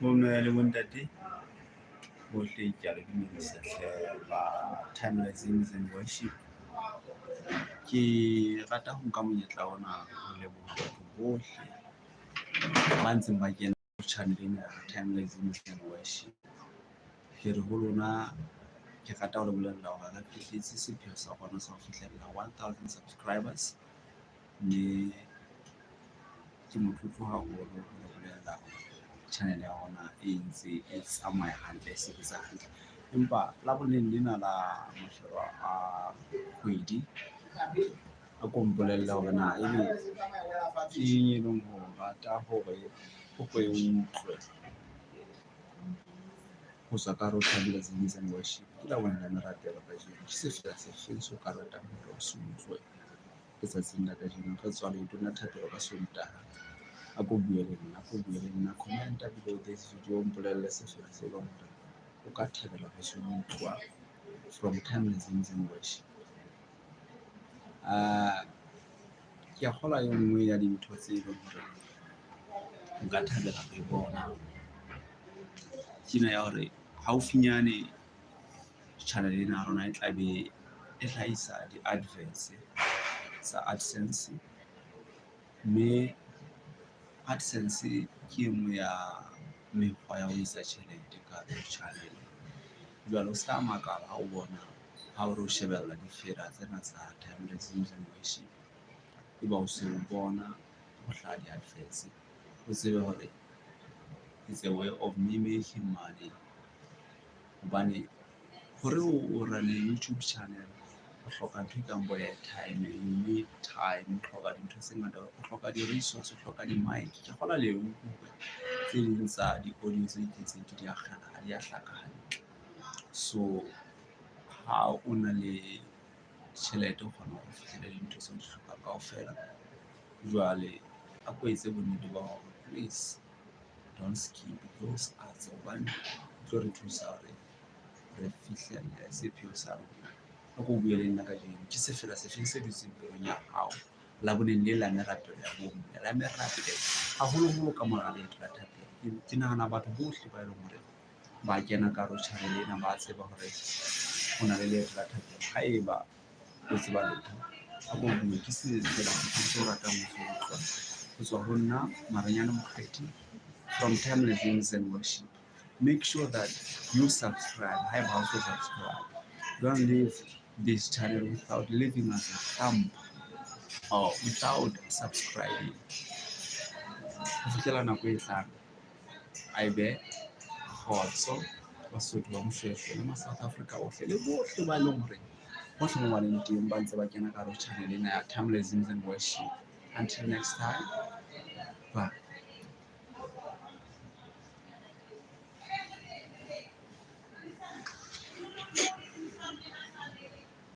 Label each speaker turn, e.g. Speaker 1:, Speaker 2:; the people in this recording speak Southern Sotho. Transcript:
Speaker 1: Bomme le bontate bohle, ke a le dumedisa hle ba Timeless and Worship. Ke rata ho nka monyetla ona ho leboha batho bohle ba ntseng ba kena channel ena ya Timeless and Worship. Ke re ho lona, ke rata ho le bolella hore re fihletse sepheo sa rona sa ho fihlella 1000 subscribers, mme ke motlotlo haholo ho le bolella hore channel ya rona e ntse e tsamaya hantle, e sebetsa hantle. Empa Laboneng lena la mafelo a kgwedi, a ko mpolelle hore na ebe ke eng e leng hore o rata hore o ko e utlwe ho tswa ka hare ho Timeless and Worship. Ke Labone la merapelo kajeno, ke sefela sefeng seo ka ratang hore o se utlwe letsatsing la kajeno? Re tswa leetong la thapelo ka Sontaha. A ko bue le nna, a ko bue le nna. Comment-a below this video, o mpolelle sefela se leng hore o ka thabela ho se utlwa from Timeless and Worship. Ke a kgolwa e nngwe ya dintho tse leng hore nka thabela ho e bona ke ena ya hore haufinyane channel ena ya rona e tla be e hlahisa di-adverts tsa AdSense, mme AdSense ke e nngwe ya mekgwa ya ho etsa tjhelete ka hare ho channel. Jwale o ska makala ha o bona ha o re o shebella difela tsena tsa Timeless and Worship, eba o se o bona ho hlaha di-adverts, o tsebe hore it's a way of me making money, hobane hore o run-e YouTube channel, o hloka ntho e kang bo airtime. You need time, o hloka dintho tse ngata, o hloka di-resource, o hloka di-mic. Ke kgolwa le hore tse ding tsa di-audio tse iketseng ke di akgela, ha di a hlaka hantle. So ha o na le tjhelete, o kgona ho fihlella dintho tseo o di hlokang kaofela. Jwale a ko etse bonnete ba hore, please don't skip those ads, hobane e tlo re thusa hore re fihlelle sepheo sa rona. A ko bue le nna kajeno, ke sefela sefeng se dutseng pelong ya hao Laboneng le la merapelo ya bomme, la merapelo, haholoholo ka mora leeto la thapelo? Ke nahana batho bohle ba eleng hore ba kena ka hare ho channel ena ba tseba hore ho na le leeto la thapelo. Haeba o tseba letho, a ko bue, ke sefela sefeng seo o ratang ho se utlwa ho tswa ho nna, Maranyane Mokgethi, from Timeless and Worship? Make sure that you subscribe haeba ha o so subscribe. Don't leave this channel without leaving us a thumb or without subscribing. Ho fihlela nako e tlang, a ebe kgotso, Basotho ba Moshweshwe le ma South Africa ohle le bohle ba leng hore hohle mo ba leng teng ba ntse ba kena ka hare ho channel ena ya Timeless and Worship. Until next time, bye.